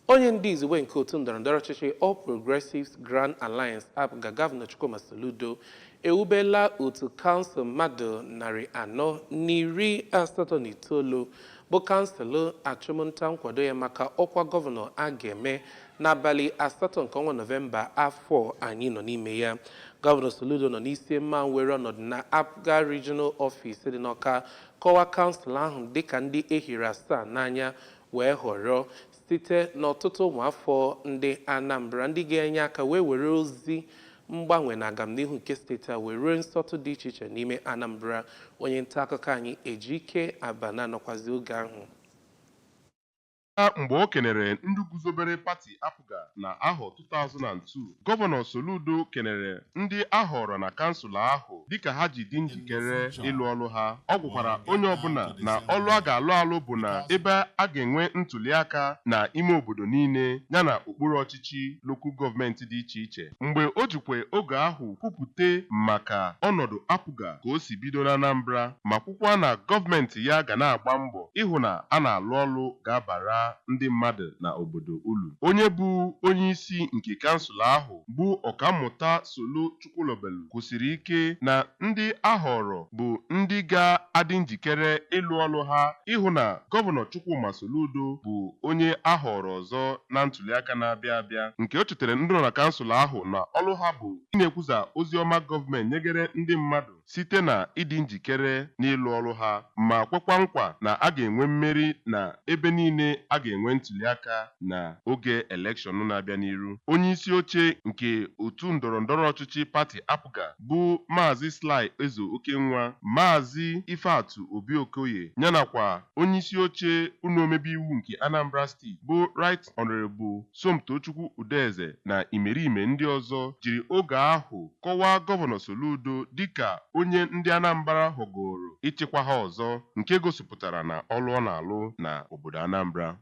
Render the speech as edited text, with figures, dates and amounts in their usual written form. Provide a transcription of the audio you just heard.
Onye ndu izugbe nke otu ndọrọndọrọ ọchịchị All Progressives Grand Alliance, APGA, Gọvanọ Chukwuma Soludo ewubela otu kansụl mmadụ 489 bụ kansụl achụmnta nkwado ya maka ọkwa gọvanọ a ga-eme n'abalị 8 nke ọnwa Nọvemba afọ anyị nọ n'ime ya. Gọvanọ Soludo nọ n'isi mma were ọnọdụ na APGA Regional Office dị n'Awka kọwaa kansụl ahụ dịka ndị ehiri asaa n'anya wee họrọ site n'ọtụtụ ụmụafọ ndị Anambra ndị ga-enye aka wee were ozi mgbanwe na agamnihu nke steeti a wee ruo nsọtụ dị iche iche n'ime Anambra. Onye nta akụkọ anyị, Ejike Abana, nọkwazi oge ahụ. Mgbe o kenere ndị guzobere pati APGA na ahọ 2002, Gọvanọ Soludo kenere ndị a họrọ na kansụl ahụ dịka ha ji dị njikere ịlụ ọlụ ha. Ọ gwakwara onye ọbụla na ọlụ a ga-alụ alụ bụ na ebe a ga-enwe ntụliaka na ime obodo niile yana okpuru ọchịchị local gọọmenti dị iche iche. Mgbe o jikwe oge ahụ kwupụte maka ọnọdụ APGA ka o si bido na Anambra, ma kwukwa na gọọmenti ya ga na-agba mbọ ịhụ na a na-alụ ọlụ ga-abara ndị mmadụ na obodo ulu. Onye bụ onye isi nke kansụl ahụ, bụ Ọkammụta Solo Chukwulobelu, kwusiri ike na ndị a họrọ bụ ndị ga-adị njikere ịlụ ọlụ ha ịhụ na Gọvanọ Chukwuma Soludo bụ onye a họrọ ọzọ na ntụliaka na-abịa abịa, nke o chetara ndị nọ na kansụl ahụ na ọlụ ha bụ ị na-ekwusa ozi ọma gọọmenti nyegere ndị mmadụ site na ịdị njikere n'ịlụ ọrụ ha, ma kwekwa nkwa na a ga-enwe mmeri na ebe niile a ga-enwe ntụliaka na oge election na-abịa n'iru. Onye isi oche nke otu ndọrọndọrọ ọchịchị pati APGA, bụ Maazị Sly Ezo Okenwa, Maazị Ifeatụ Obi Okoye, yanakwa onye isi oche ụlọ omebe iwu nke Anambra Steeti, bụ Right Honorable Somtochukwu Udeze, na imerime ndị ọzọ jiri oge ahụ kọwaa Gọvanọ Soludo dịka onye ndị Anambra họgoro ịchịkwa ha ọzọ, nke gosipụtara na ọlụ ọ na-alụ na obodo Anambra.